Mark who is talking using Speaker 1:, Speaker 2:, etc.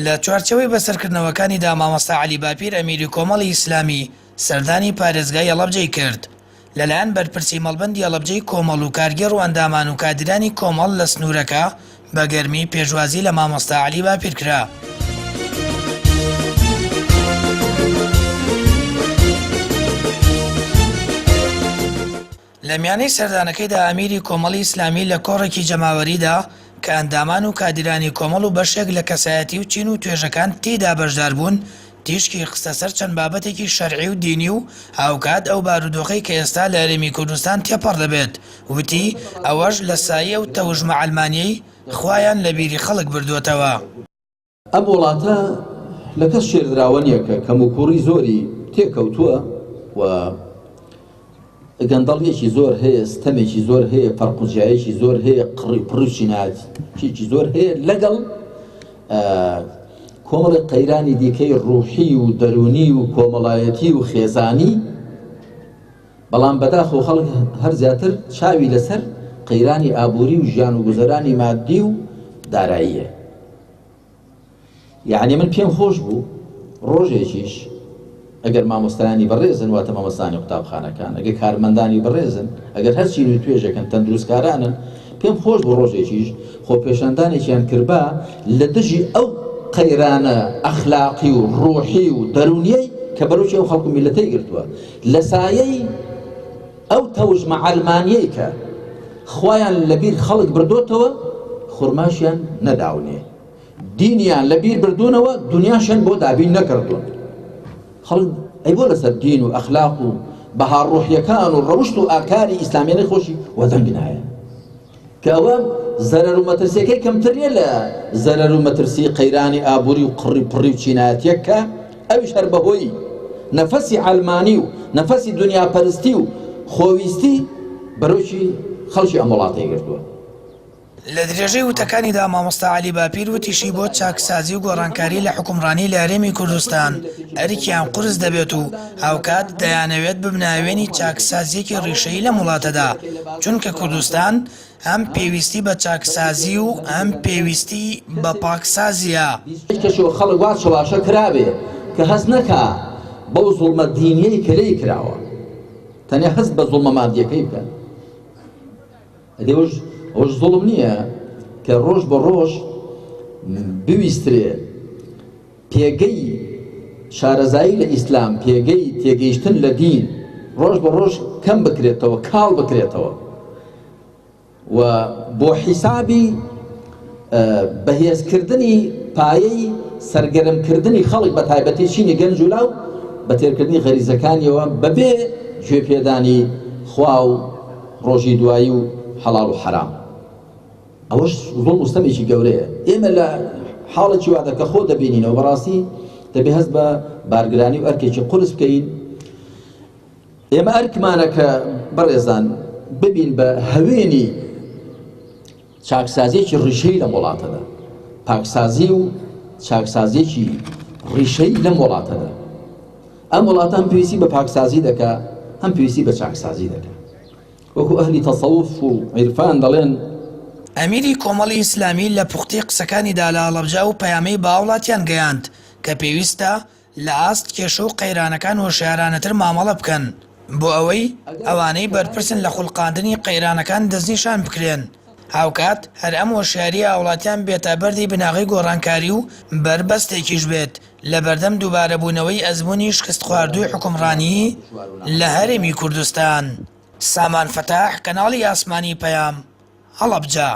Speaker 1: لە چوارچێوەی بەسەرکردنەوەکانیدا مامۆستا عەلی باپیر ئەمیری کۆمەڵی ئیسلامی سەردانی پارێزگای هەڵەبجەی کرد. لەلایەن بەرپرسی مەڵبەندی هەڵەبجەی کۆمەڵ و کارگێڕ و ئەندامان و کادیرانی کۆمەڵ لە سنوورەکە بە گەرمی پێشوازی لە مامۆستا عەلی باپیر کرا. لە میانەی سەردانەکەیدا ئەمیری کۆمەڵی ئیسلامی لە کۆڕێکی جەماوەریدا کە ئەندامان و کادیرانی کۆمەڵ و بەشێک لە کەسایەتی و چین و توێژەکان تێیدا بەشداربوون تیشکی خستە سەر چەند بابەتێکی شەرعی و دینی و هاوکات ئەو بارودۆخەی کە ئێستا لە هەرێمی کوردستان تێپەڕ دەبێت وتی ئەوەش لە سایەی ئەو تەوژمە عەلمانیەی خوایان لە بیری خەڵک بردووەتەوە.
Speaker 2: ئەم وڵاتە لە کەس شێردراوە نییە کە کەموکوڕی زۆری تێکەوتووە و گەندەڵیەکی زۆر هەیە، ستەمێکی زۆر هەیە، فەرق و جیایەکی زۆر هەیە، قڕی پڕی و چینایەتیەکی زۆر هەیە لەگەڵ کۆمەڵی قەیرانی دیکەی ڕوحی و دەرونی و کۆمەڵایەتی و خێزانی بەڵام بەداخەوە خەڵک هەر زیاتر چاوی لەسەر قەیرانی ئابووری و ژیان و گوزەرانی مادی و داراییە. یەعنی من پێم خۆش بوو ڕۆژێکیش ئەگەر مامۆستایانی بەڕێزن واتە مامۆستانی قوتابخانەکان ئەگەر کارمەندانی بەڕێزن ئەگەر هەر چین و توێژێکن تەندروستکارانن پێم خۆش بوو ڕۆژێکیش خۆپێشاندانێکیان کردبا لە دژی ئەو قەیرانە ئەخلاقی و ڕۆحی و دەروونیەی کە بەرۆکی ئەو خەڵک و میللەتەی گرتووە لە سایەی ئەو تەوژمە عەلمانیەی کە خوایان لەبیر خەڵک بردۆتەوە خورماشیان نەداونێ دینیان لەبیر بردوونەوە دنیاشیان بۆ دابین نەکردوون خەڵک ئەی بۆ لەسەر دین و ئەخلاق و بەها ڕۆحیەکان و ڕەوشت و ئاکاری ئیسلامیانەی خۆشی وەدەنگ نایە کە ئەوە زەرەر و مەترسیەکەی کەمتر نیە لە زەرەر و مەترسی قەیرانی ئابووری و قڕی پڕی و چینایەتیەک کە ئەویش هەر بەهۆی نەفەسی عەلمانی و نەفەسی دنیاپەرستی و خۆویستی بەرۆکی خەڵکی ئەم وڵاتەی گرتووە.
Speaker 1: لە درێژەی وتەکانیدا مامۆستا عەلی باپیر وتیشی بۆ چاکسازی و گۆڕانکاری لە حوکمڕانی لە هەرێمی کوردستان ئەرکیان قورس دەبێت و هاوکات دەیانەوێت ببنە هەوێنی چاکسازییەکی ڕیشەیی لەم وڵاتەدا، چونکە کوردستان هەم پێویستی بە چاکسازی و هەم پێویستی بە پاکسازییە.
Speaker 2: هیچ کەشێ و خەڵک وا چەواشە کرابێ کە هەست نەکا بەو زوڵمە دینیەی کە لێی کراوە تەنیا هەست بە زوڵمە مادیەکەی بکەن. ئەدی ئەوەش ئەوەش زوڵم نییە کە ڕۆژ بە ڕۆژ بویسترێ پێگەی شارەزایی لە ئیسلام، پێگەی تێگەیشتن لە دین ڕۆژ بە ڕۆژ کەم بکرێتەوە، کاڵ بکرێتەوە و بۆ حیسابی بەهێزکردنی پایەی سەرگەرمکردنی خەڵک بە تایبەتی چینی گەنج و لاو بە تێرکردنی غەریزەکانیەوە بەبێ گوێپێدانی خوا و ڕۆژی دوایی و حەڵاڵ و حەرام. ئەوەش زوڵم و ستەمێکی گەورەیە. ئێمە لە حاڵێکی وادا کە خۆ دەبینینەوە بەڕاستی دەبێ هەست بە بارگرانی و ئەرکێکی قورس بکەین. ئێمە ئەرکمانە کە بەڕێزان ببین بە هەوێنی چاکسازیەکی ڕیشەی لەم وڵاتەدا، پاکسازی و چاکسازیەکی ڕیشەی لەم وڵاتەدا. ئەم وڵاتە هەم پێویستی بە پاکسازی دەکا هەم پێویستی بە چاکسازی دەکا. وەکو ئەهلی تەسەوف و عیرفان دەڵێن.
Speaker 1: ئەمیری کۆمەڵی ئیسلامی لە پوختەی قسەکانیدا لە هەڵەبجە ئەو پەیامەی بە هاوڵاتیان گەیاند کە پێویستە لە ئاست کێشە و قەیرانەکان هۆشیارانەتر مامەڵە بکەن بۆ ئەوەی ئەوانەی بەرپرسن لە خوڵقاندنی قەیرانەکان دەستنیشان بکرێن، هاوکات هەر ئەم هۆشیارییە هاوڵاتیان بێتە بەردی بناغەی گۆڕانکاری و بەربەستێکیش بێت لەبەردەم دووبارەبوونەوەی ئەزموونی شکستخواردووی حوکمڕانی لە هەرێمی کوردستان. سامان فەتاح، کەناڵی ئاسمانی پەیام، هەڵەبجە.